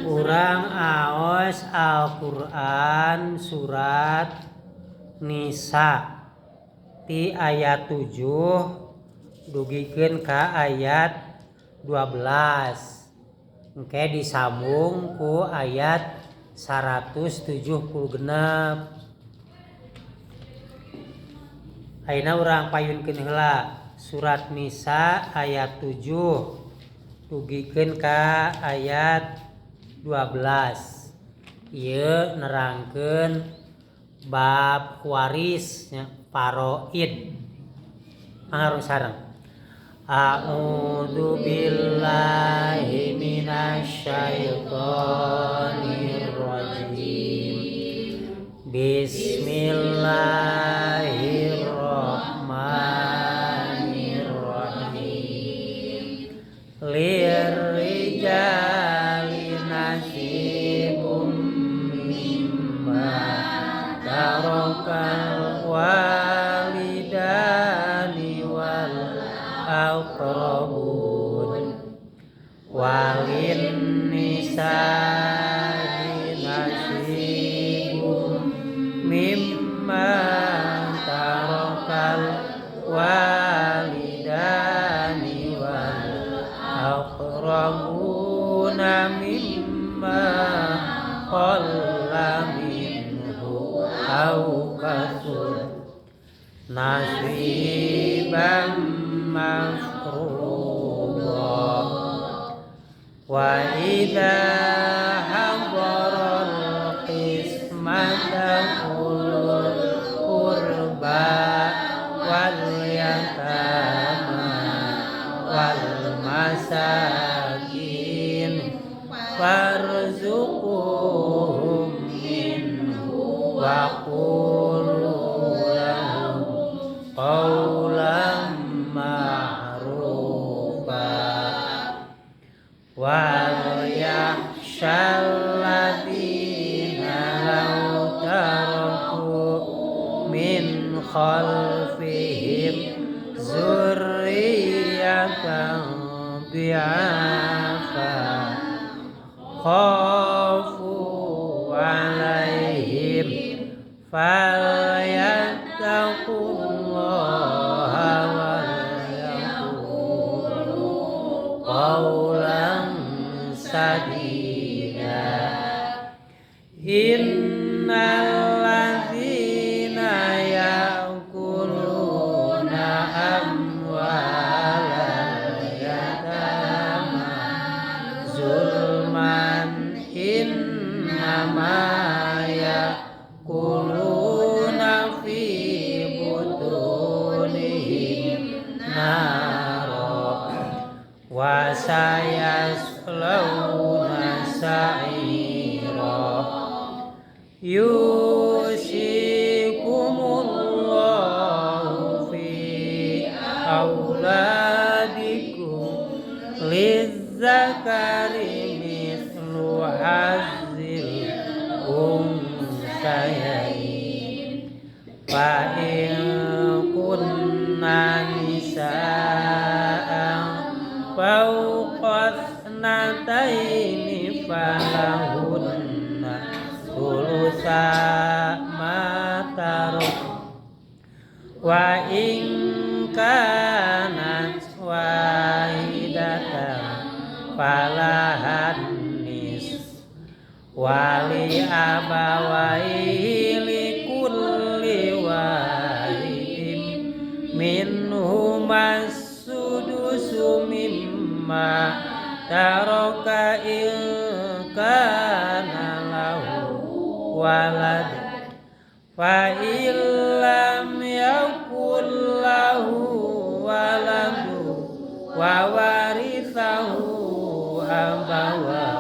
Urang aos Al-Qur'an surat Nisa ti ayat 7 dugikeun ka ayat 12. Engke disambung ku ayat 176. Ayeuna urang payunkeun heula surat Nisa ayat 7 dugikeun ka ayat 12. Ieu nerangkeun bab waris nya, faraid. Mangga sareng. A'udzu billahi minasyaitonir rajim. Bismillahirrahmanirrahim. Lirrijali nasibum mimma tarakal walidani wal aqrabun walin nisa'i nasibum mimma tarakal walidani wal aqrabuna mimma qalla minhu aw katsur nasiban mafruḍa. Wa idza hadaral qismata ulul qurba wal yatama wal masakin farzuquhum minhu wa qulu lahum qawlan ma'rufa. Wal yakhshal ladzina law taraku min khalfihim zurriyatan dhi'afa khafu 'alaihim falyattaqullaha wal yaqulu qawlan sadida. Innal ladzina ya'kuluna amwalal yatama zulman innama ya'kuluna fi butunihim nara wa sayaslawna sa'ira. Yusikumullahu fi auladikum lizzakari mithlu hazzil unsayain fa in kunna nisaan fawqa ithnataini falahunna thulutsa ma tarak wa in kanat wahidatan falahan nisf wa li abawaihi likulli wahidin minhuma sudusu mimma taraka in kana lahu walad fa illam yakul lahu waladu wa warithahu abawa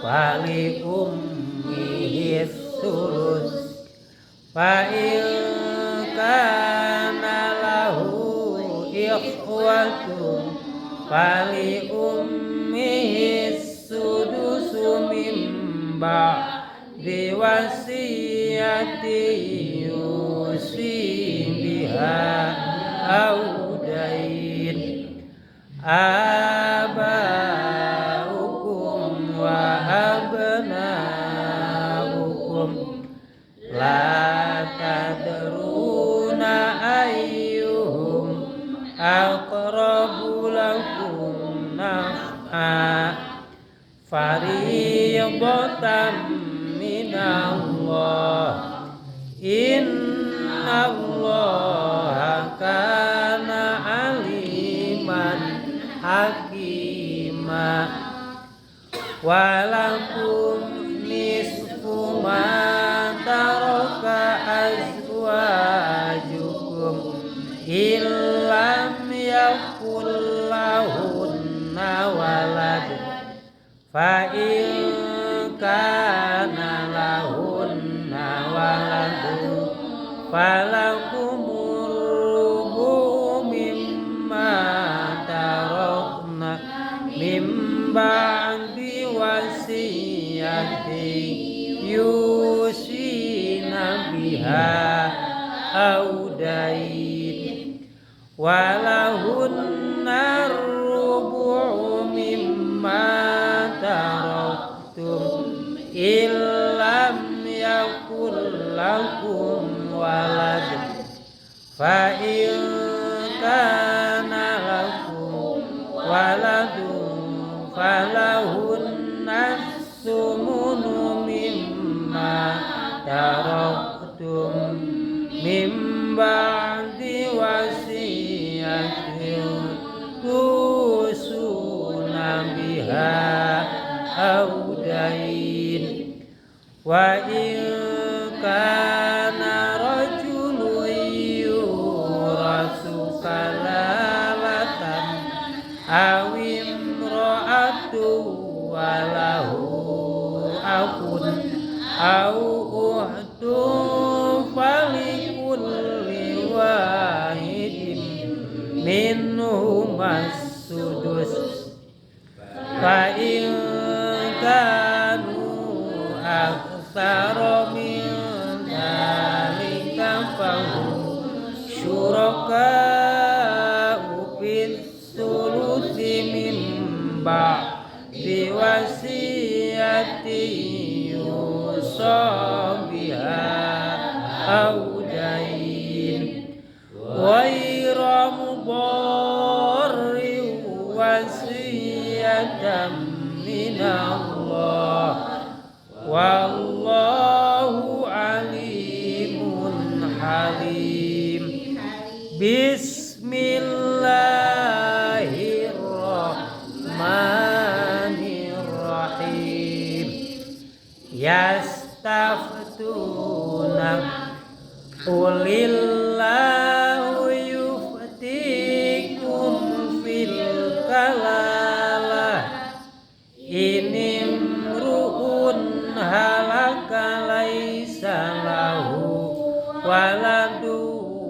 fali ummihi thuluts fa in kana lahu ikhwatun fali ummihi sudusu min ba'di wasiyati yusi biha aw dain. Aba'ukum wa Fariidatan minallah innallaha kana aliman hakima. Walakum nisfu ma taraka azwajukum illam yakul lahunna walad fa in kana lahunna waladun falakumur rubu mimma tarakna mim ba'di wasiyati yusina biha aw dain walahunna rubu'u mimma taraktum illam yakul lakum walad fa in kana lakum waladun falahunna sumunu mimma taraktum mim ba'di wasiyatin tusuna biha aw dain wa in kana rajulun yuratsu kalalatan aw imra'atun wa lahu akhun aw ukhtun falikulli wahidin minhumas sudus fa in kanu aktsara min dzalika fahum syuraka'u fis sulusi min ba'di wasiyati yusa biha aw dain ghaira mudarri wasiyatan minallah wallahu alimun halim. Bismillahirrahmanirrahim. Yastaftuna qulillahu yuftikum fil kalalah inimru'un halaka laisa lahu waladu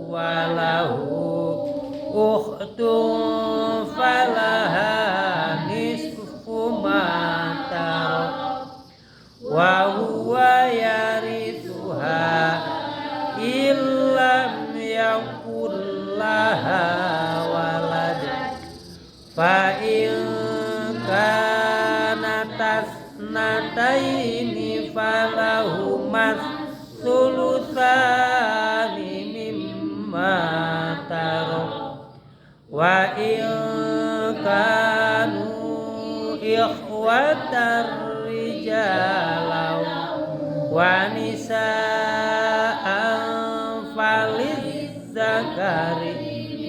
walahu ukhtun falaha nisfu ma tarak wa huwa yarithuha illam yakul laha walad fa in kanat asnataini falahumas sulusani mimma tarak wa in kanu ikhwatar rijalan wa nisaan falizzakari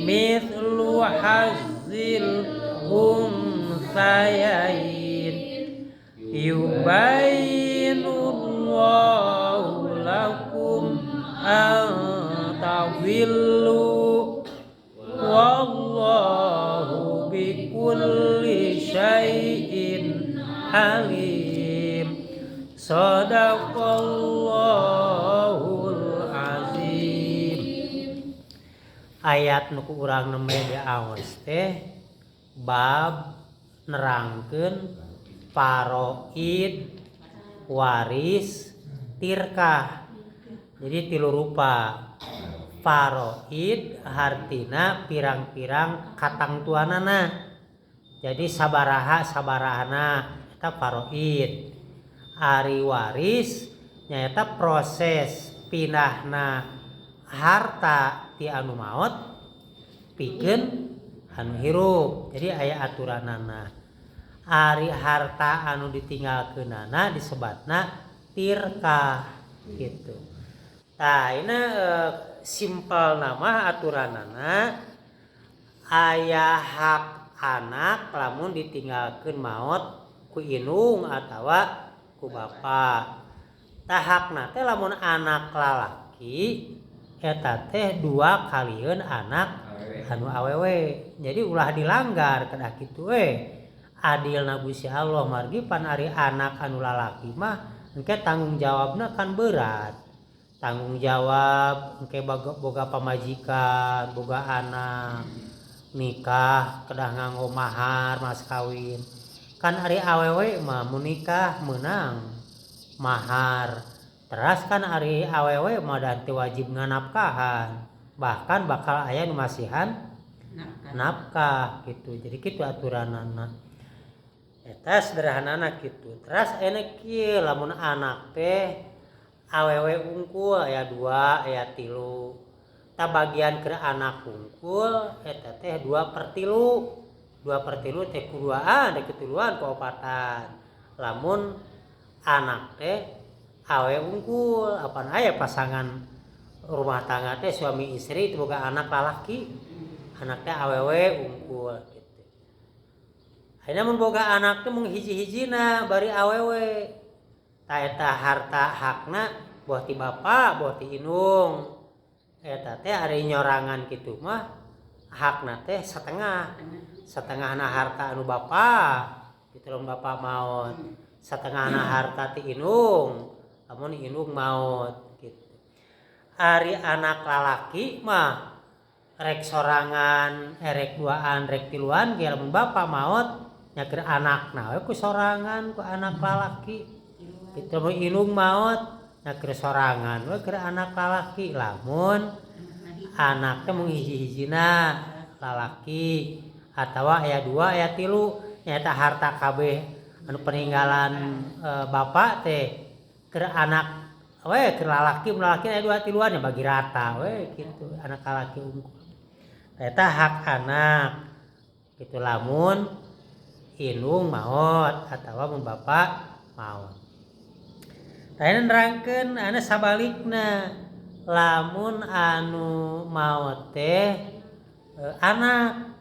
mithlu hazzil unthayain yubayyinullahu lakum an tadhillu wallahu bikulli syai'in alim. Sadaqallahul azim. Ayat nu ku urang nembe diaos teh bab nerangkeun faraid, waris, tirkah. Jadi tilu rupa. Faraid hartina pirang-pirang katangtuanana. Jadi sabaraha sabarahana eta faraid. Ari waris nyaeta proses pindahna harta ti anu maot pikeun anu hirup. Jadi aya aturanana. Ari harta anu ditinggalkeunana disebatna tirkah gitu. Tah, ini simpel nama aturanana aya hak anak lamun ditinggalkeun maot ku indung atawa ku bapa. Tah, hakna teh lamun anak lalaki eta teh dua kalieun anak anu awewe. Jadi ulah dilanggar, kedah kitu we. Adilna Gusti Allah, margi pan ari anak anu lalaki mah engke tanggung jawabna kan berat. Tanggung jawab engke boga pamajikan, boga anak, nikah kedah nganggo mahar, mas kawin. Kan ari awewe mah mun nikah meunang mahar. Teras kan ari awewe mah da teu wajib nganafkahan. Bahkan bakal aya nu masihan nafkah gitu. Jadi kitu aturanana. Eta sederhanana kitu. Teras aya kieu, lamun anak teh awewe unggul aya 2, aya 3. Tah, bagian keur anak unggul eta teh 2/3. 2/3 teh ku duaan, teh kutiluan, ku opatan. Lamun anak teh awewe unggul, apan aya pasangan rumah tangga teh suami istri teu boga anak lalaki. Anak teh awewe unggul gitu. Ayeuna mun boga anak teh mung hiji-hijina bari awewe. Tah, eta harta hakna boh ti bapa, boh ti indung. Eta teh ari nyorangan kitu mah hakna teh setengah. Setengahna harta anu bapa gitu lamun bapa maot. Setengahna harta ti indung lamun indung maot gitu. Ari anak lalaki mah rek sorangan, rek duaan, rek tiluan ge lamun bapa maot nya keur anakna we ku sorangan, ku anak lalaki. Gitu, lamun indung maot nya keur sorangan we keur anak lalaki lamun anak teh mung hiji-hijina lalaki atawa aya 2, aya 3, nyaeta harta kabeh anu peninggalan bapak teh keur anak we, keur lalaki. Mun lalaki aya 2 tiluan ya bagi rata we gitu, anak lalaki unggul. Eta hak anak gitu lamun indung maot atawa mun bapak maot. Tah, nerangkeun anu sabalikna, lamun anu maot teh anak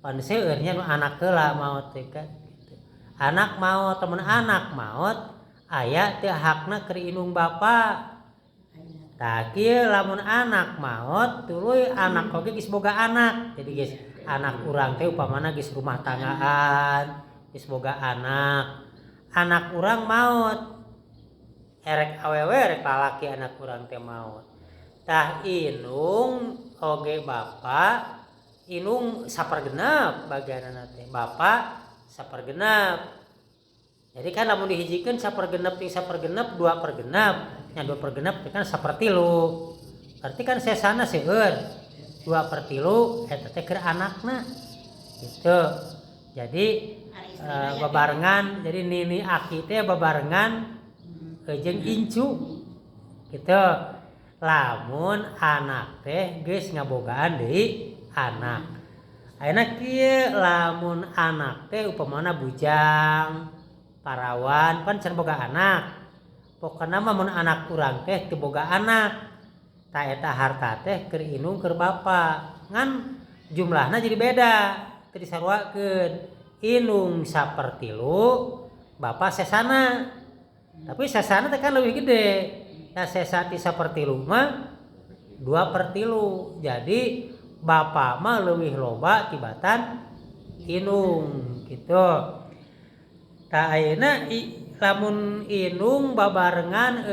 pan seueur nya nu anak heula maot teh kan gitu. Anak maot, temen anak maot aya teu hakna keur indung bapa? Tah, kieu, lamun anak maot tuluy anak oge geus boga anak. Jadi geus anak urang teh upamana geus rumah tanggaan, geus boga anak. Anak urang maot, erek awewe erek lalaki anak urang teh maot. Tah, indung oge bapa, indung sapergenep bagianana teh, bapa sapergenep. Jadi kan lamun dihijikeun sapergenep jeung sapergenep 2/6 nya, 2/6 teh kan sapertilu. Berarti kan sesana seueur, 2/3 eta teh keur anakna gitu. Jadi babarengan, jadi nini aki teh babarengan jeung incu gitu lamun anak teh geus ngabogaan deui anak. Ayeuna kieu, lamun anak teh upamana bujang parawan pan can boga anak. Pokona mah mun anak urang teh teu boga anak, tah eta harta teh keur indung, keur bapa, ngan jumlahna jadi beda, teu disaruakeun. Indung sapertilu, bapa sesana. Tapi sesana teh kan lebih gede. Nah, sesa ti sapertilu mah 2/3. Jadi bapa mah leuwih loba tibatan indung gitu. Tah, ayeuna lamun indung babarengan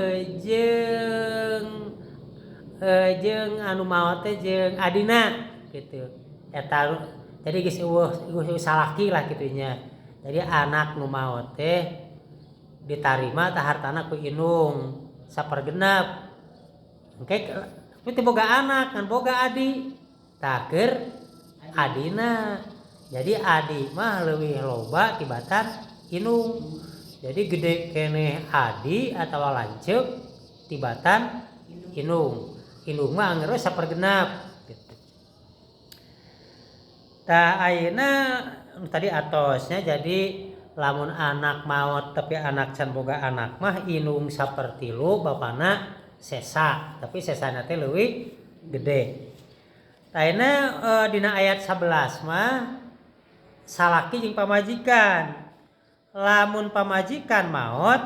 jeung anu maot teh jeung adina gitu. Eta jadi geus euweuh salaki lah kitu nya. Jadi anak nu maot teh ditarima tah hartana ku indung sapergenep. Engke tapi teu boga anak ngan boga adi. Tah, keur adina. Jadi adi mah leuwih loba tibatan indung. Jadi gede keneh adi atawa lanceuk tibatan indung. Indung mah angger we sapergenep gitu. Tah, ayeuna tadi atosnya jadi Lamun anak maot tapi anak can boga anak mah indung sapertilu, bapana sesa, tapi sesana teh leuwih gede. Ayeuna dina ayat 11 mah salaki jeung pamajikan. Lamun pamajikan maot,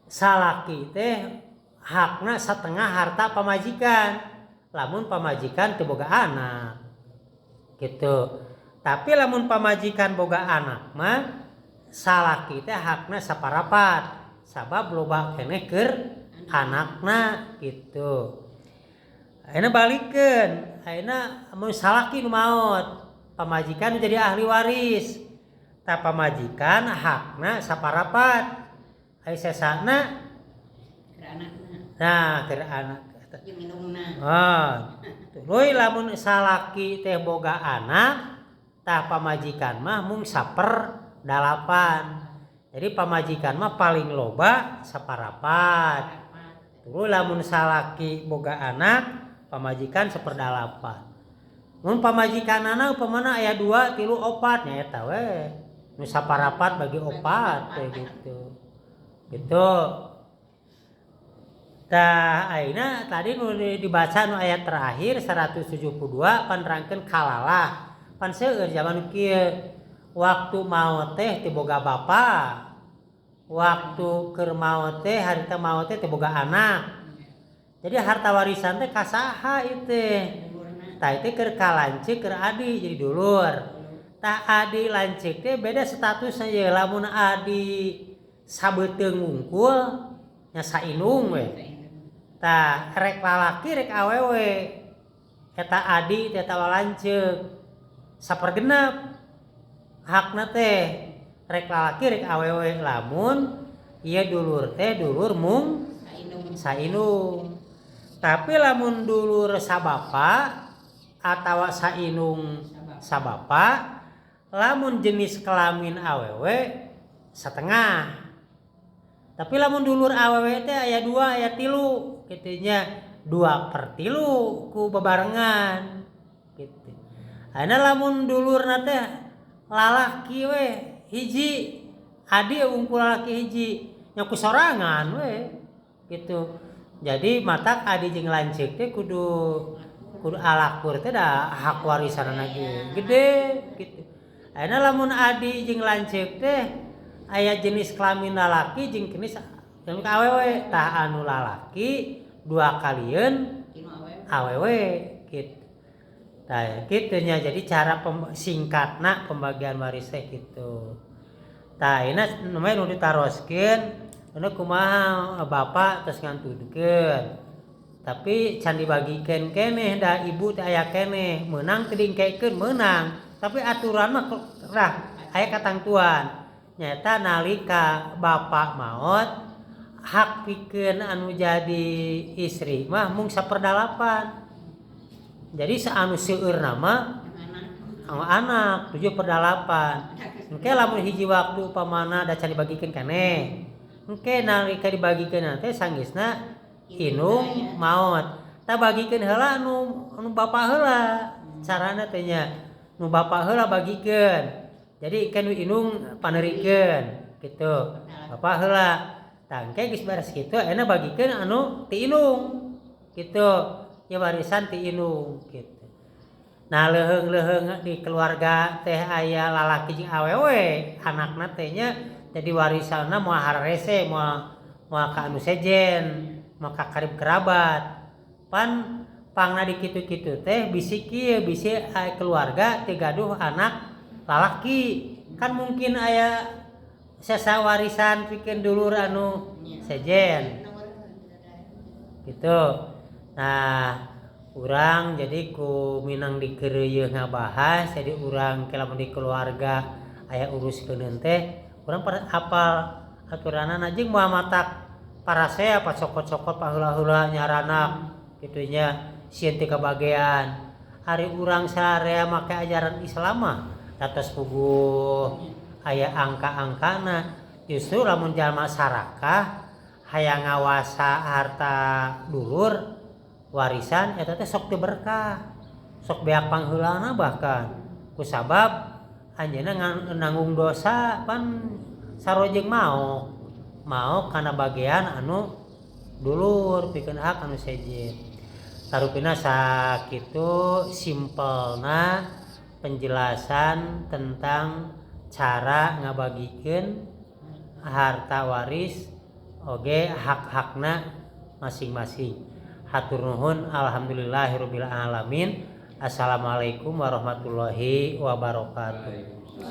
salaki teh hakna setengah harta pamajikan lamun pamajikan teu boga anak gitu. Tapi lamun pamajikan boga anak mah salaki teh hakna saparapat, sabab loba keneh keur anakna gitu. Ayeuna balikeun, ayeuna mun salaki nu maot, pamajikan jadi ahli waris. Tah, pamajikan hakna saparapat, ari sesana Keur anakna. Nah, keur anak. Jeung indungna. Ah, tuluy lamun salaki teh boga anak, tah pamajikan mah mung 1/8. Jadi pamajikan mah paling loba saparapat. Tuluy lamun salaki boga anak, pamajikan 1/8. Mun pamajikanana upamana aya 2, 3, 4, nya eta we. Nu saparapat bagi 4 teh gitu. Gitu. Tah, ayeuna tadi nu dibaca nu ayat terakhir 172 panerangkeun kalalah. Pan seueur zaman kieu, waktu maot teh teu boga bapa. Waktu keur maot teh, harita maot teh teu boga anak. Jadi harta warisan teh ka saha ieu teh? Tah, itu keur ka lanceuk, keur adi jadi dulur. Tah, adi lanceuk teh beda statusna ye. Lamun adi sabeuteung wungkul nya saindung we. Tah, rek lalaki rek awewe eta adi teh atawa lanceuk sapergenep hakna teh, rek lalaki rek awewe, lamun ieu dulur teh dulur mung Saindung. Saindung. Tapi lamun dulur sabapa atawa saindung sabapa, lamun jenis kelamin awewe setengah. Tapi lamun dulur awewe teh aya 2, aya 3 kitu nya, 2/3 ku bebarengan gitu. Ayeuna lamun dulurna teh lalaki we hiji, adi wungkul lalaki hiji, nya ku sorangan we gitu. Jadi matak adi jeung lanceuk teh kudu kudu alakur teh, da hak warisanana ge gede gitu. Ayeuna lamun adi jeung lanceuk teh aya jenis kelamin lalaki jeung jenis kelamin awewe, tah anu lalaki dua kalieun Tinu awewe. Awewe gitu. Tah, kitu nya, jadi cara singkatna pembagian waris teh gitu. Tah, ayeuna namanya nu ditaroskeun nu kumaha bapak terus ngantunkeun. Tapi can dibagikeun keneh, da ibu teh aya keneh, meunang teu diengkekeun meunang, tapi aturan mah rah aya katangtuan. Nyata nalika bapak maot, hak pikeun anu jadi istri mah mung 1/8. Jadi saanu seueurna mah Anak. Anak 7/8. Engke lamun hiji waktu upamana da can dibagikeun keneh. Engke nalika dibagikeun teh sanggeusna indung maot. Tah, bagikeun heula anu anu bapak heula. Carana teh nya nu bapak heula bagikeun. Jadi kan nu indung panerikeun gitu. Bapak heula. Tah, engke geus beres kitu ayeuna bagikeun anu ti indung gitu. Ya, warisan ti indung gitu. Nah, leuheung-leuheung di keluarga teh aya lalaki jeung awewe, anakna teh nya jadi warisanna moal hararese, moal moal ka anu sejen, moal ka karib kerabat. Pan pangna di kitu-kitu teh bisi kieu, bisi keluarga teu gaduh anak lalaki. Kan mungkin aya sesa warisan pikeun dulur anu sejen. Gitu. Nah, urang jadi ku minang dikeureuyeun ngabahas, jadi urang ke lamun di keluarga aya uruskeun teh urang apal aturanana jeung moal matak parasea pacokot-cokot paheula-heula nyaranak kitu nya, sieun teu kabagean. Ari urang sararea make ajaran Islam mah atos puguh aya angka-angkana. Justru lamun jalma sarakah hayang ngawasa harta dulur warisan eta teh sok teu berkah, sok beak pangheulana, bahkan kusabab Anjeunna nanggung dosa pan sarua jeung maok. Maok kana bagian anu dulur pikeun hak anu sejen. Tarupina sakitu simpelna penjelasan tentang cara ngabagikeun harta waris oge hak-hakna masing-masing. Hatur nuhun, alhamdulillahirabbil alamin. Assalamualaikum warahmatullahi wabarakatuh.